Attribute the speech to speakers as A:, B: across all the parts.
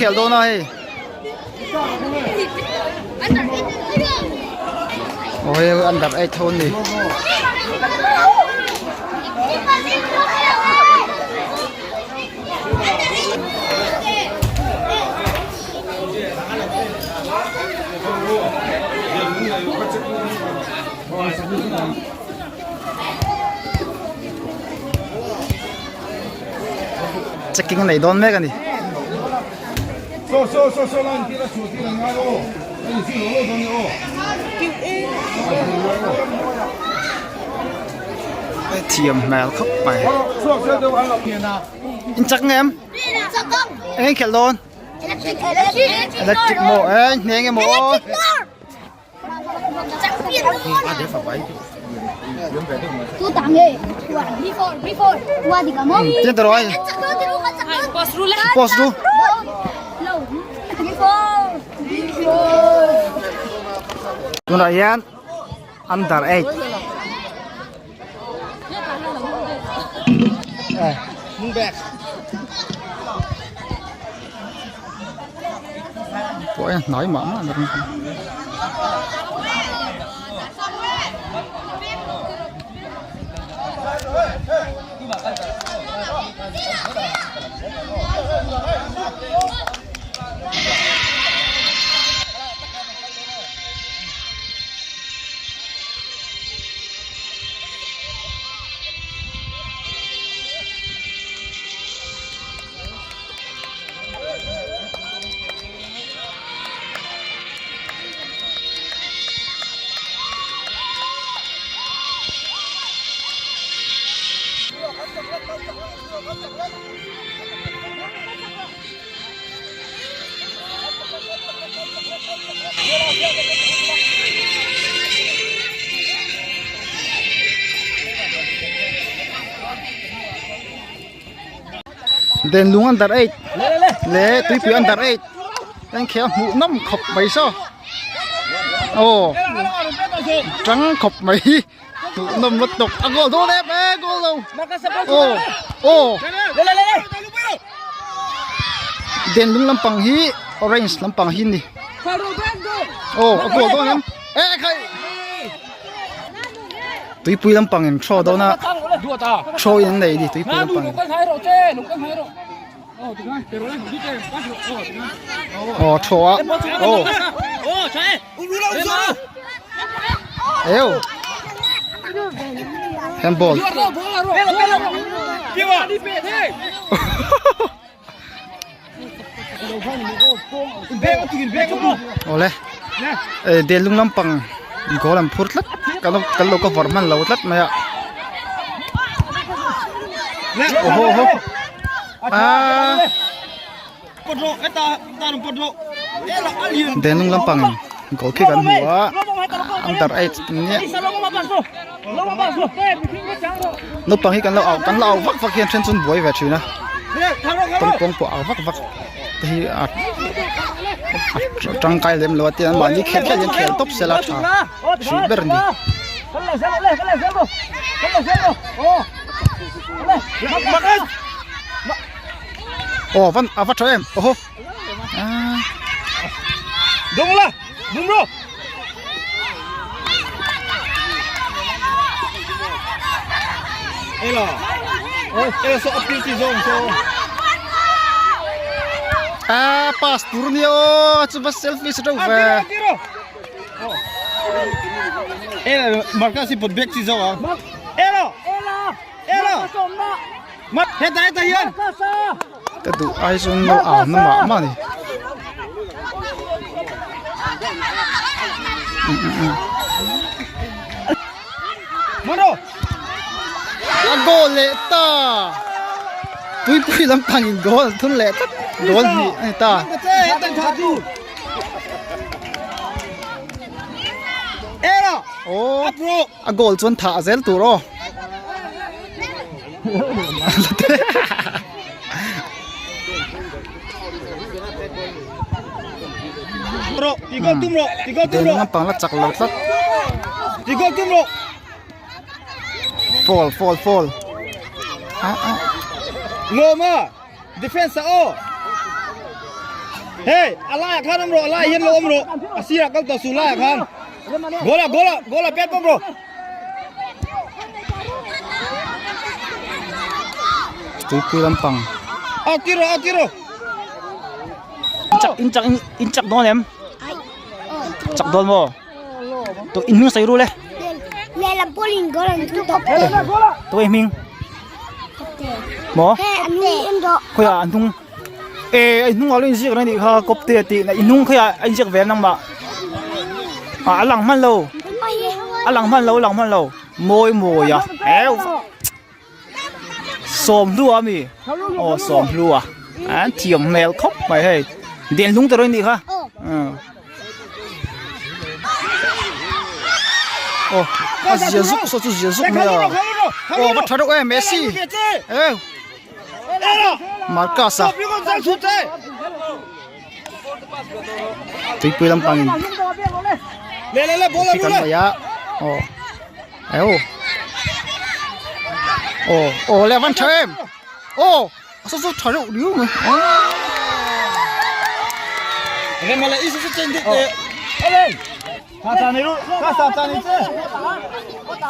A: khel dawn a hei. Aw hei under 8 ho an ni. Checking a nei dawn mek a ni. Thiam hmel khawp mai. In chak ngem? Eng in khelh dawn? Electric maw? Eng hne nge maw? Tiang ta rồi. Post ru. Tunah hian under 8. Pawh a hnai mah mah ber mai. Den lung an darh eight leh tuipui an darh eight a inkhel hmuh nawm khawp mai saw aw tang khawp mai hi hmuh nawm lutuk a goal dawn em e goal lo aw aw den lung lampang hi orange lampang hi a ni aw a goal dawn em e khai. Tuipui lampang in throw dawn a throw in an nei a ni tuipui lampang in aw throw a aw eo handball awle delung lampang goal an phur tlat kan lo cover hman lo tlat mai a awhaw awhaw aaa delung lampang goal kick an hmu a under 8 nia naupang hi kan lo au kan lo au vak vak hian then chu an buai ve thin a tawng pawng pawh au vak vak te hi a a tangkai lem lo a tin mahni khel khel hian khel tawp sela tha hrih ber a ni. Aw van a va tha em aw haw aaa. A pass tur nia aw chu va selfie sa teuh ve. Ka duh ai chuan no au na mah mah a ni. A goal leh ta tuipui lampang in goal an thun leh tlat goal hnih a ni ta. Aw a goal chuan thah zel tur aw. Den lampang la chak lo tlat fall fall fall ah ah
B: Loma defense ah aw. Hey, a laiah khan awm rawh, a laiah hian lo awm rawh. A sirah kal tawh suh laiah khan. Goal ah, goal ah, goal ah pet pawp rawh.
A: Tuipui lampang.
B: Out tir rawh, out tir rawh.
A: In chak, in chak, in chak dawn em? Chak dawn maw? Tu in hming sawi ru le.
C: Lehlam pawl in goal an thun tawp.
A: Tu in hming? Maw?
C: He an hnung in rawh.
A: Khawiah an hnung? E a hnung ah lo inziak reng anih kha kawpte a tih na i hnung khawiah a inziak ve nangmah. Ah a lang hman lo. A lang hman lo, a lang hman lo. Mawi mawi a. Eu. Sawmhlua ami? Aw sawmhlua. An thiam hmel khawp mai hei. Denlung te rawih anih kha. Aw a zia zuk saw chu zia zuk mai a. Aw va tha deuh em Messi. Eu. Marcus a. Tuipui lampangin khi kan hmai a aw eu aw aw le a van tha em aw a saw chu tha reuh riau mai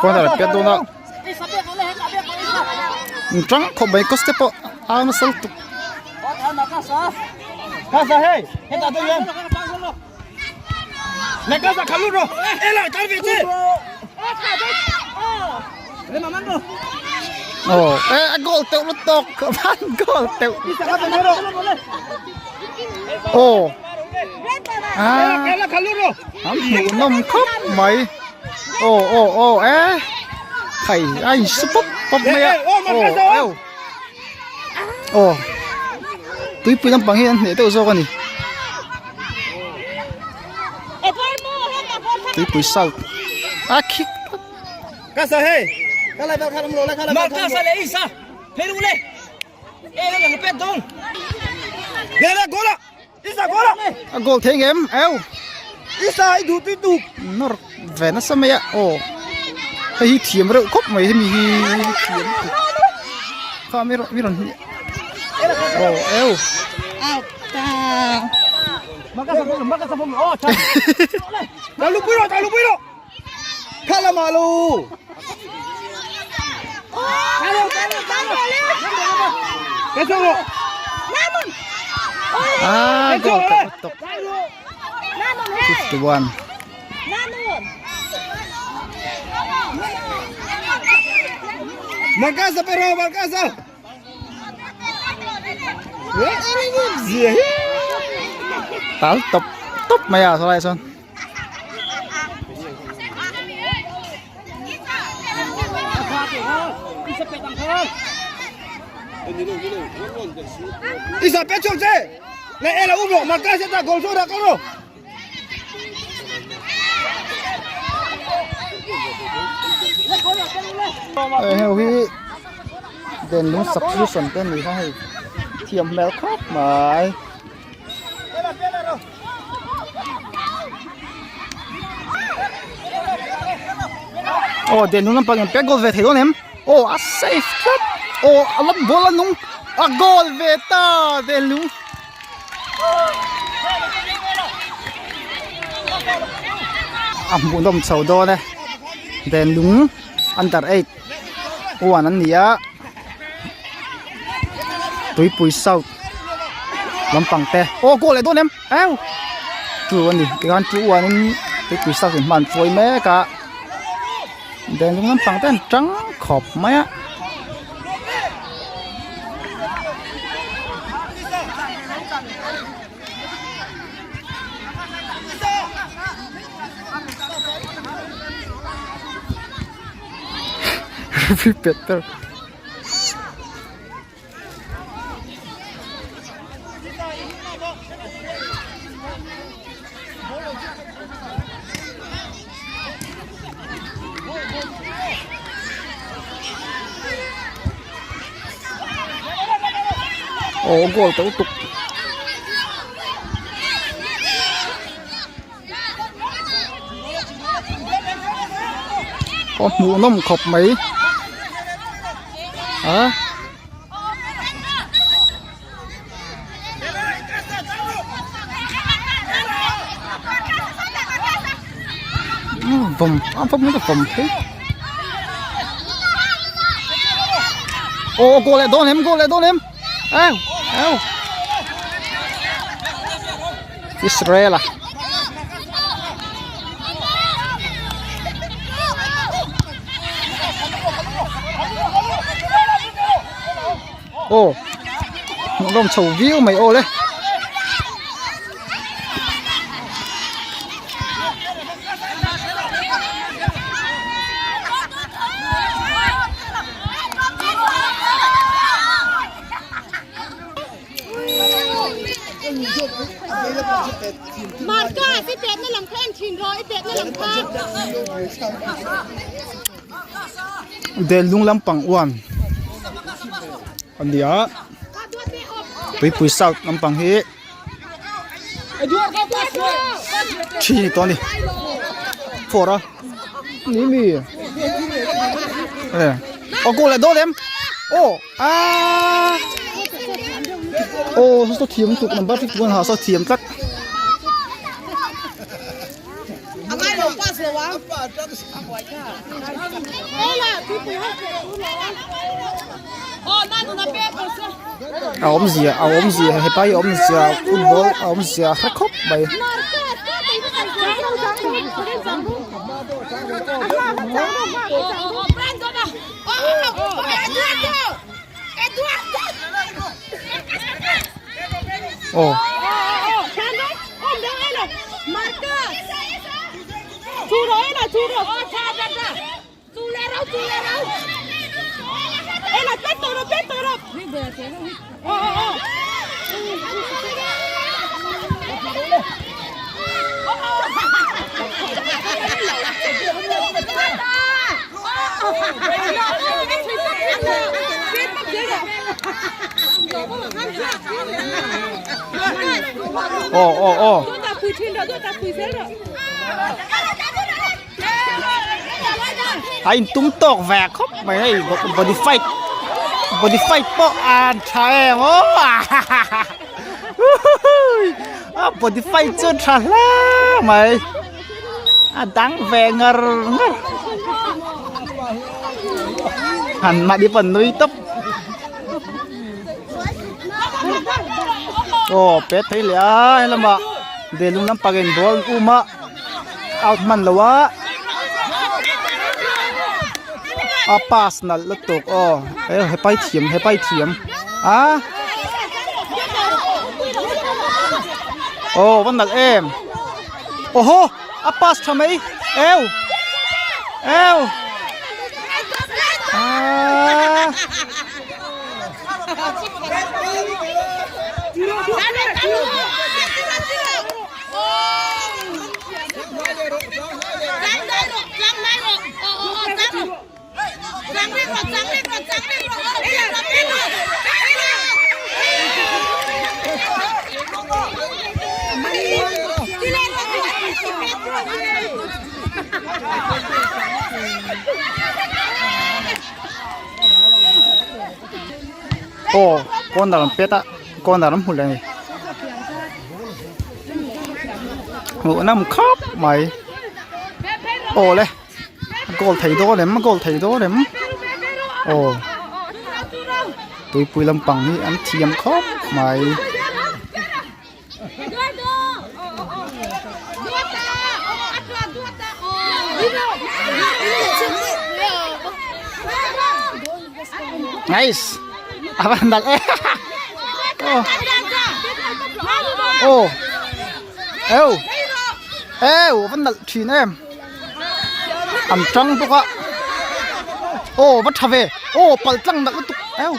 A: corner a piat dawn a tang khawp mai kaw step pawh a nasa lutuk. Aw eh a goal teuh lutuk a van goal teuh aw ah an hmuh nawm khawp mai aw aw aw eh khai a in su pawp pawp mai a aw aw aw tuipui lampang hi an hneh deuh zawk a ni tuipui salt a khik A goal thei ngem eu nawr ve nasa mai a aw hei hi thiam reuh khawp mai hemi hi thiam kha mi rawn mi rawn aw eu Ah, goal tak tok. 51.
B: Marcasa pero marcasa.
A: Tal top top mai a saw lai sawn.
B: Isa pe chok che. Le ela umro marcasa ta gol so ra karo.
A: Hei hi den lung substitution te ani kha hei thiam hmel khawp mai. Aw den lung lampang in pek goal ve thei dawn em aw a safe tlat aw a lam ball a nung a goal ve ta den lung. A hmuhnawm chho dawn e den lung under eight one an ni a tuipui south lampang te aw goal leh dawn em eu two a ni tikhan two one in tuipui south in hma an hruai mek a den lung lampang te an tang khawp mai a. Better. Ồ goal tấu tục Có hmuh nawm khawp mai a. Vawm a vawm ka vawm phei ô goal leh dawn em goal leh dawn em au au Israel a aw hmuhnawm chho viau mai aw le. Del lung lampang uan a ni a tuipui south lampang hi thi ni tawh a ni four a ni mi e aw goal leh dawn em aw aaa aw saw thiam tuk number 51 ha saw thiam tlat. A awmzia a awmzia hepa hi a awmzia football a awmzia hre khawp mai. Aw. Aw aw aw. A intum tawk ve khawp mai hei body fight body fight pawh an tha em aw a body fight chu tha hle mai a dang ve ngar ngar han mahni pawh an nui tawp aw pet phei leh a helamah delung lampang in ball an um a. Out hman lo a a pass nalh lutuk aw he hepai thiam hepai thiam a aw va nalh em aw haw a pass tha mai eu eu aaa. Aw corner an pet a corner an hmu leh a ni. Hmuh nawm khawp mai aw le goal thei dawn em goal thei dawn em aw tuipui lampang hi an thiam khawp mai. Nice. A van dal e. Oh. Oh. Eu. Eu, a van nalh thin em. An tang bawk a. Oh, va tha ve. Oh, pal tlang nalh lutuk. Eu.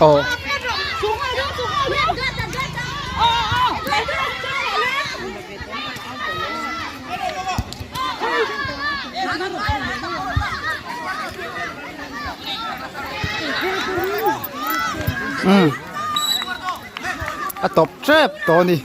A: Aw. Umm a tawp tep tawh a ni.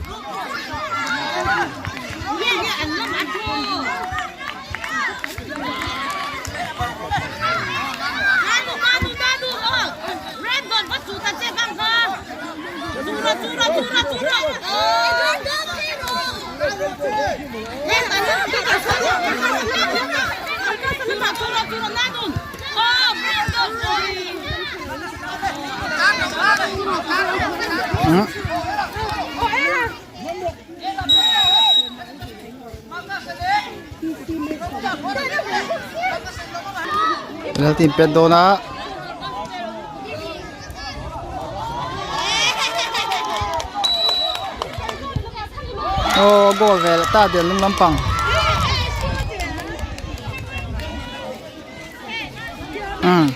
A: Penalty in pet dawn a. Aw goal ve leh ta dian lung lampang. Umm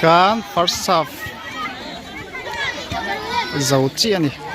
A: khan first half zo chiah a ni.